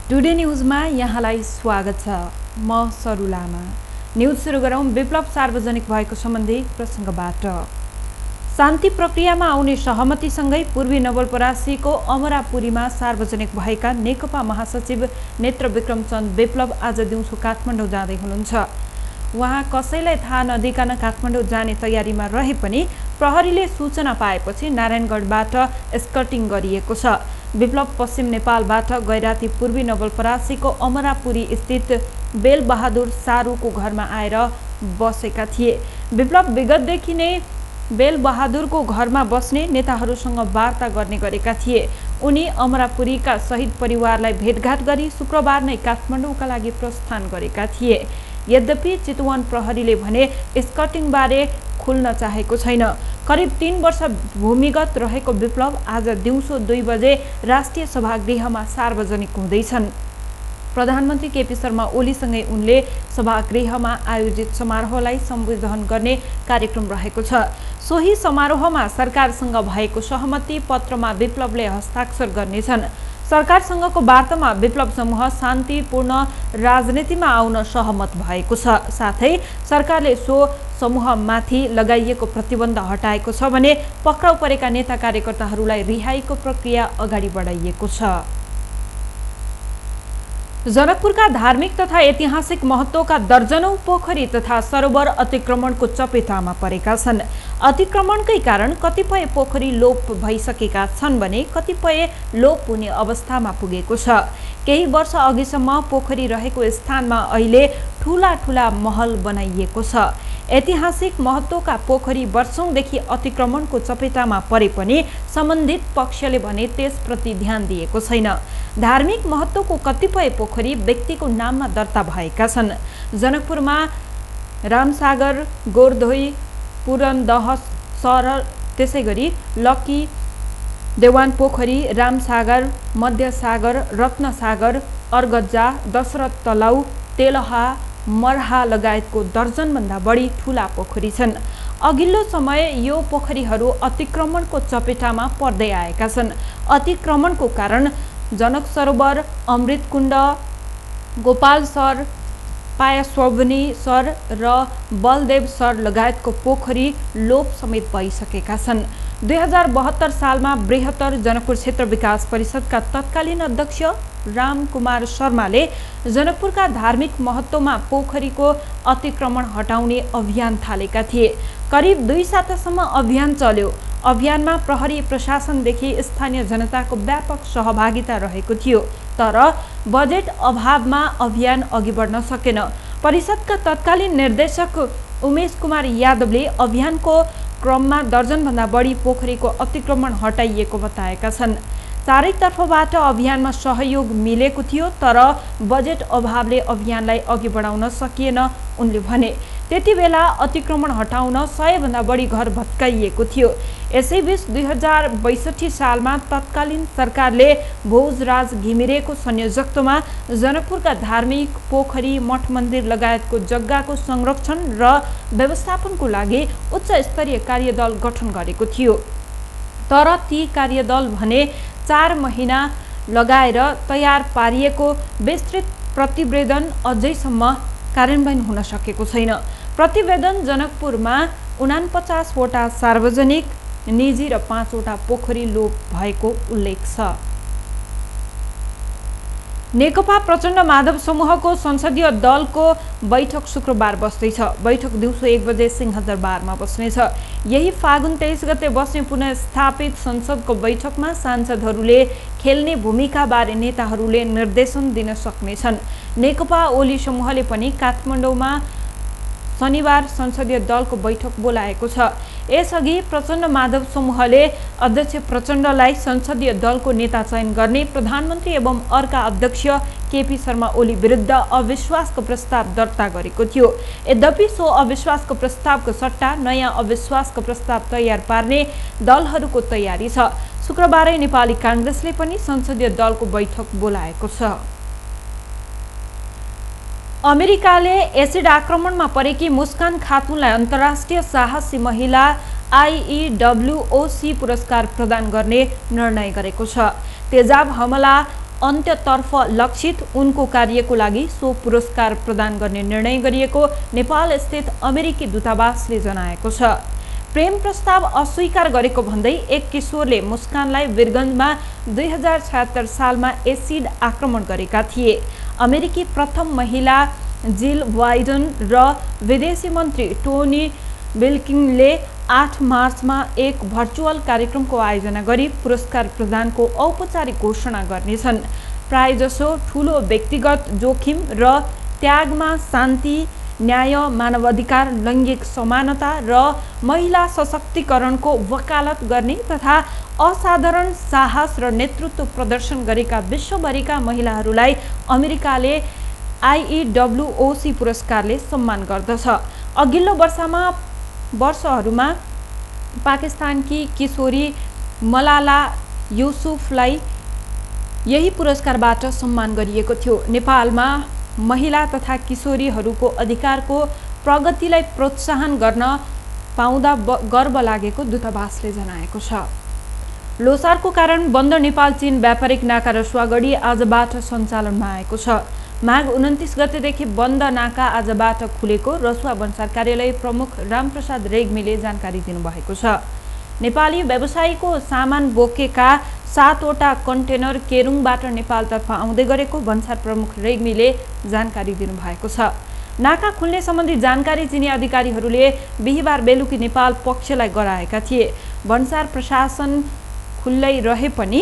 Today न्यूजमा यहाँलाई स्वागत छ। म सरु लामा। न्यूज सुरु गरौँ विप्लव सार्वजनिक भएको सम्बन्धी प्रसङ्गबाट। शान्ति प्रक्रियामा आउने सहमतिसँगै पूर्वी नवलपरासीको अमरापुरीमा सार्वजनिक भएका नेकपा महासचिव नेत्र विक्रम चन्द विप्लव आज दिउँसो काठमाडौँ जाँदै हुनुहुन्छ। उहाँ कसैलाई थाहा नदिइकन काठमाडौँ जाने तयारीमा रहे पनि प्रहरीले सूचना पाएपछि नारायणगढबाट एस्कर्टिङ गरिएको छ। विप्लव पश्चिम नेपालबाट गैराती पूर्वी नवलपरासीको अमरापुरी स्थित बेलबहादुर सारूको घरमा आएर बसेका थिए। विप्लव विगतदेखि नै बेलबहादुरको घरमा बस्ने नेताहरूसँग वार्ता गर्ने गरेका थिए। उनी अमरापुरीका शहीद परिवारलाई भेटघाट गरी शुक्रबार नै काठमाडौँका लागि प्रस्थान गरेका थिए। यद्यपि चितवन प्रहरीले भने स्कटिङबारे खुल्न चाहेको छैन। करिब 3 वर्ष भूमिगत रहेको विप्लव आज दिउँसो 2 बजे राष्ट्रिय सभागृहमा सार्वजनिक हुँदैछन्। प्रधानमन्त्री केपी शर्मा ओलीसँगै उनले सभागृहमा आयोजित समारोहलाई सम्बोधन गर्ने कार्यक्रम रहेको छ। सोही समारोहमा सरकारसँग भएको सहमति पत्रमा विप्लवले हस्ताक्षर गर्नेछन्। सरकारसँगको वार्तामा विप्लव समूह शान्तिपूर्ण राजनीतिमा आउन सहमत भएको छ। साथै सरकारले सो समूहमाथि लगाइएको प्रतिबन्ध हटाएको छ भने पक्राउ परेका नेता कार्यकर्ताहरूलाई रिहाईको प्रक्रिया अगाडि बढाइएको छ। जनकपुरका धार्मिक तथा ऐतिहासिक महत्त्वका दर्जनौं पोखरी तथा सरोवर अतिक्रमणको चपेटामा परेका छन्। अतिक्रमणकै कारण कतिपय पोखरी लोप भइसकेका छन् भने कतिपय लोप हुने अवस्थामा पुगेको छ। केही वर्ष अघिसम्म पोखरी रहेको स्थानमा अहिले ठूला ठूला महल बनाइएको छ। ऐतिहासिक महत्त्वका पोखरी वर्षौंदेखि अतिक्रमणको चपेटामा परे पनि सम्बन्धित पक्षले भने त्यसप्रति ध्यान दिएको छैन। धार्मिक महत्त्वको कतिपय पोखरी व्यक्तिको नाममा दर्ता भएका छन्। जनकपुरमा रामसागर, गोरधोई, पुरनदह सरल, त्यसैगरी लकी, देवान पोखरी, रामसागर, मध्यसागर, रत्नसागर, अर्गजा, दशरथ तलाउ, तेलहा, मरहा लगायतको दर्जनभन्दा बढी ठूला पोखरी छन्। अघिल्लो समय यो पोखरीहरू अतिक्रमणको चपेटामा पर्दै आएका छन्। अतिक्रमणको कारण जनक सरोवर, अमृतकुण्ड, गोपाल सर, पायास्वनी सर र बलदेव सर लगायतको पोखरी लोप समेत भइसकेका छन्। 2072 सालमा बृहत्तर जनकपुर क्षेत्र विकास परिषदका तत्कालीन अध्यक्ष रामकुमार शर्माले जनकपुरका धार्मिक महत्त्वमा पोखरीको अतिक्रमण हटाउने अभियान थालेका थिए। करिब 2 सातासम्म अभियान चल्यो। अभियानमा प्रहरी प्रशासनदेखि स्थानीय जनताको व्यापक सहभागिता रहेको थियो। तर बजेट अभावमा अभियान अघि बढ्न सकेन। परिषदका तत्कालीन निर्देशक उमेश कुमार यादवले अभियानको क्रममा दर्जनभन्दा बढी पोखरीको अतिक्रमण हटाइएको बताएका छन्। चारैतर्फबाट अभियानमा सहयोग मिलेको थियो तर बजेट अभावले अभियानलाई अघि बढाउन सकिएन उनले भने। त्यति बेला अतिक्रमण हटाउन 100 भन्दा बढी घर भत्काइएको थियो। यसैबीच 2062 सालमा तत्कालीन सरकारले भोजराज घिमिरेको संयोजकत्वमा जनकपुरका धार्मिक पोखरी, मठ मन्दिर लगायतको जग्गाको संरक्षण र व्यवस्थापनको लागि उच्च स्तरीय कार्यदल गठन गरेको थियो। तर ती कार्यदल भने 4 महिना लगाएर तयार पारिएको विस्तृत प्रतिवेदन अझैसम्म कार्यान्वयन हुन सकेको छैन। प्रतिवेदन जनकपुरमा 49 वटा सार्वजनिक, निजी र 5 वटा पोखरी लोप भएको उल्लेख छ। नेकपा प्रचण्ड माधव समूहको संसदीय दलको बैठक शुक्रबार बस्दैछ। बैठक दिउँसो 1 बजे सिंहदरबारमा बस्नेछ। यही फागुन 23 गते बस्ने पुनःस्थापित संसदको बैठकमा सांसदहरूले खेल्ने भूमिकाबारे नेताहरूले निर्देशन दिन सक्नेछन्। नेकपा ओली समूहले पनि काठमाडौँमा शनिबार संसदीय दलको बैठक बोलाएको छ। यसअघि प्रचण्ड माधव समूहले अध्यक्ष प्रचण्डलाई संसदीय दलको नेता चयन गर्ने प्रधानमन्त्री एवं अर्का अध्यक्ष केपी शर्मा ओली विरुद्ध अविश्वासको प्रस्ताव दर्ता गरेको थियो। यद्यपि सो अविश्वासको प्रस्तावको सट्टा नयाँ अविश्वासको प्रस्ताव तयार पार्ने दलहरूको तयारी छ। शुक्रबारै नेपाली कांग्रेसले पनि संसदीय दलको बैठक बोलाएको छ। अमेरिकाले एसिड आक्रमणमा परेकी मुस्कान खातुनलाई अन्तर्राष्ट्रिय साहसी महिला IEWOC पुरस्कार प्रदान गर्ने निर्णय गरेको छ। तेजाब हमला अन्त्यतर्फ लक्षित उनको कार्यको लागि सो पुरस्कार प्रदान गर्ने निर्णय गरिएको नेपाल स्थित अमेरिकी दूतावासले जनाएको छ। प्रेम प्रस्ताव अस्वीकार गरेको भन्दै एक किशोरले मुस्कानलाई वीरगन्जमा 2076 सालमा एसिड आक्रमण गरेका थिए। अमेरिकी प्रथम महिला जिल बाइडेन र विदेशी मन्त्री टोनी ब्लिङ्कनले 8 मार्चमा एक भर्चुअल कार्यक्रमको आयोजना गरी पुरस्कार प्रदानको औपचारिक घोषणा गर्नेछन्। प्रायजसो ठूलो व्यक्तिगत जोखिम र त्यागमा शान्ति, न्याय, मानवाधिकार, लैङ्गिक समानता र महिला सशक्तिकरणको वकालत गर्ने तथा असाधारण साहस र नेतृत्व प्रदर्शन गरेका विश्वभरिका महिलाहरूलाई अमेरिकाले IEWOC पुरस्कारले सम्मान गर्दछ। अघिल्लो वर्षहरूमा पाकिस्तानकी किशोरी मलाला युसुफलाई यही पुरस्कारबाट सम्मान गरिएको थियो। नेपालमा महिला तथा किशोरीहरूको अधिकारको प्रगतिलाई प्रोत्साहन गर्न पाउँदा गर्व लागेको दूतावासले जनाएको छ। लोसारको कारण बन्द नेपाल चीन व्यापारिक नाका रसुवागढी आजबाट सञ्चालनमा आएको छ। माघ 29 गतेदेखि बन्द नाका आजबाट खुलेको रसुवा भन्सार कार्यालय प्रमुख रामप्रसाद रेग्मीले जानकारी दिनुभएको छ। नेपाली व्यवसायीको सामान बोकेका 7 वटा कन्टेनर केरुङबाट नेपालतर्फ आउँदै गरेको भन्सार प्रमुख रेग्मीले जानकारी दिनुभएको छ। नाका खुल्ने सम्बन्धी जानकारी चिनी अधिकारीहरूले बिहीबार बेलुकी नेपाल पक्षलाई गराएका थिए। भन्सार प्रशासन खुल्लै रहे पनि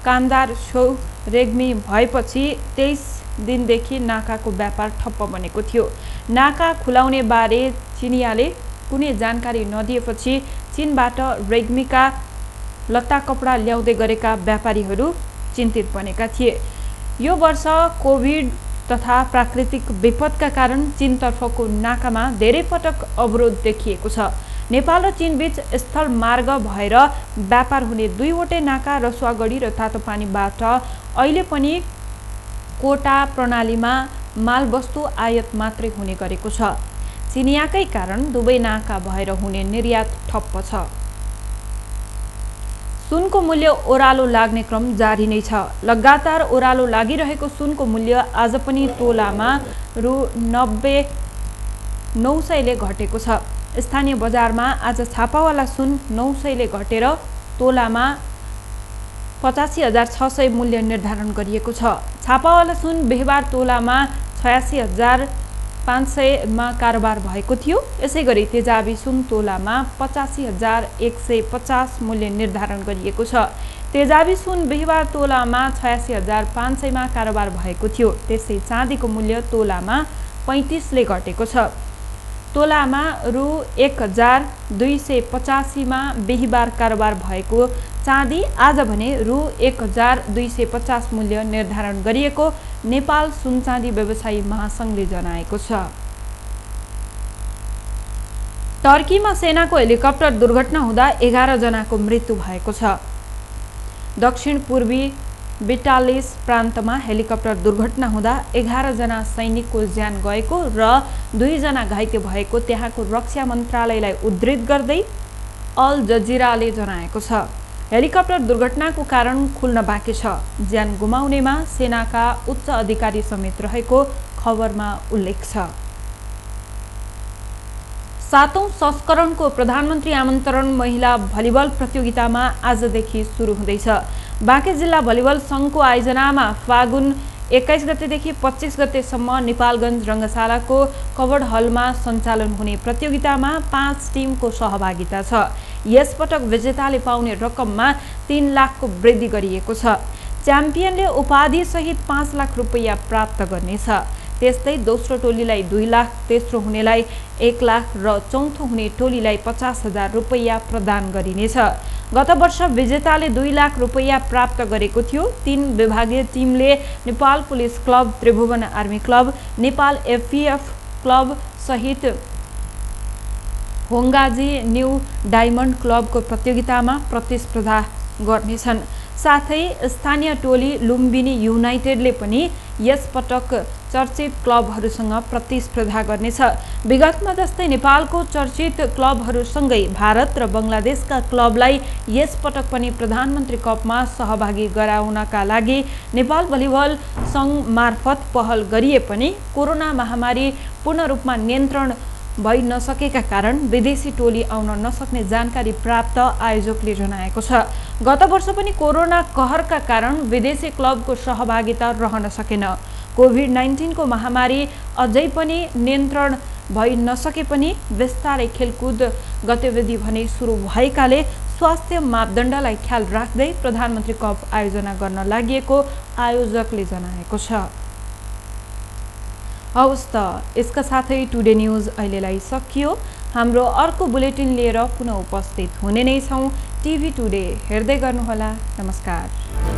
कामदार छौ रेग्मी भएपछि 23 दिनदेखि नाकाको व्यापार ठप्प बनेको थियो। नाका खुलाउने बारे चिनियाले कुनै जानकारी नदिएपछि चीनबाट रेग्मीका लत्ता कपडा ल्याउँदै गरेका व्यापारीहरू चिन्तित बनेका थिए। यो वर्ष कोभिड तथा प्राकृतिक विपदका कारण चीनतर्फको नाकामा धेरै पटक अवरोध देखिएको छ। नेपाल र चीनबीच स्थल मार्ग भएर व्यापार हुने 2 वटै नाका रसुवागढी र तातोपानीबाट अहिले पनि कोटा प्रणालीमा मालवस्तु आयात मात्रै हुने गरेको छ। चिनियाकै कारण दुवै नाका भएर हुने निर्यात ठप्प छ। सुनको मूल्य ओह्रालो लाग्ने क्रम जारी नै छ। लगातार ओह्रालो लागिरहेको सुनको मूल्य आज पनि तोलामा रु 90,900 ले घटेको छ। स्थानीय बजारमा आज छापावाला सुन 900 ले घटेर तोलामा 85,600 मूल्य निर्धारण गरिएको छ। छापावाला सुन बिहीबार तोलामा 86,500 मा कारोबार भएको थियो। यसैगरी तेजाबी सुन तोलामा 85,150 मूल्य निर्धारण गरिएको छ। तेजाबी सुन बिहीबार तोलामा 86,500 मा कारोबार भएको थियो। त्यसै चाँदीको मूल्य तोलामा 35 ले घटेको छ। तोलामा रु 1,285 मा बिहीबार कारोबार भएको चाँदी आज भने रु 1,250 मूल्य निर्धारण गरिएको नेपाल सुनचाँदी व्यवसायी महासंघले जनाएको छ। टर्कीमा सेनाको हेलिकप्टर दुर्घटना हुँदा 11 जनाको मृत्यु भएको छ। दक्षिण पूर्वी बिटालिस प्रान्तमा हेलिकप्टर दुर्घटना हुँदा 11 जना सैनिकको ज्यान गएको र 2 जना घाइते भएको त्यहाँको रक्षा मन्त्रालयलाई उद्धृत गर्दै अल जजिराले जनाएको छ। हेलिकप्टर दुर्घटनाको कारण खुल्न बाँकी छ। ज्यान गुमाउनेमा सेनाका उच्च अधिकारी समेत रहेको खबरमा उल्लेख छ। 7औं संस्करणको प्रधानमन्त्री आमन्त्रण महिला भलिबल प्रतियोगितामा आजदेखि सुरु हुँदैछ। बाँके जिल्ला भलिबल सङ्घको आयोजनामा फागुन 21 गतेदेखि 25 गतेसम्म नेपालगञ्ज रङ्गशालाको कवर्ड हलमा सञ्चालन हुने प्रतियोगितामा 5 टिमको सहभागिता छ। यसपटक विजेताले पाउने रकममा 3 लाखको वृद्धि गरिएको छ। च्याम्पियनले उपाधिसहित 5 लाख रुपैयाँ प्राप्त गर्नेछ। त्यस्तै दोस्रो टोलीलाई 2 लाख, तेस्रो हुनेलाई 1 लाख र चौथो हुने टोलीलाई 50,000 रुपैयाँ प्रदान गरिनेछ। गत वर्ष विजेताले 2 लाख रुपैयाँ प्राप्त गरेको थियो। 3 विभागीय टिमले Nepal police club, Tribhuvan army club, Nepal FPF club सहित होङ्गाजी न्यू डायमन्ड क्लबको प्रतियोगितामा प्रतिस्पर्धा गर्नेछन्। साथै स्थानीय टोली लुम्बिनी युनाइटेडले पनि यस पटक चर्चित क्लबहरूसँग प्रतिस्पर्धा गर्नेछ। विगतमा जस्तै नेपालको चर्चित क्लबहरूसँगै भारत र बङ्गलादेशका क्लबलाई यस पटक पनि प्रधानमन्त्री कपमा सहभागी गराउनका लागि नेपाल भलिबल सङ्घ मार्फत पहल गरिए पनि कोरोना महामारी पूर्ण रूपमा नियन्त्रण भइ नसकेका कारण विदेशी टोली आउन नसक्ने जानकारी प्राप्त आयोजकले जनाएको छ। गत वर्ष पनि कोरोना कहरका कारण विदेशी क्लबको सहभागिता रहन सकेन। कोभिड-19 को महामारी अझै पनि नियन्त्रण भइ नसके पनि विस्तारै खेलकुद गतिविधि भने सुरु भएकाले स्वास्थ्य मापदण्डलाई ख्याल राख्दै प्रधानमन्त्री कप आयोजना गर्न लागि आयोजकले जनाएको छ। हवस् त यसका साथै टुडे न्यूज अहिलेलाई सकियो। हाम्रो अर्को बुलेटिन लिएर पुनः उपस्थित हुने नै छौं। टिभी टुडे हेर्दै गर्नुहोला। नमस्कार।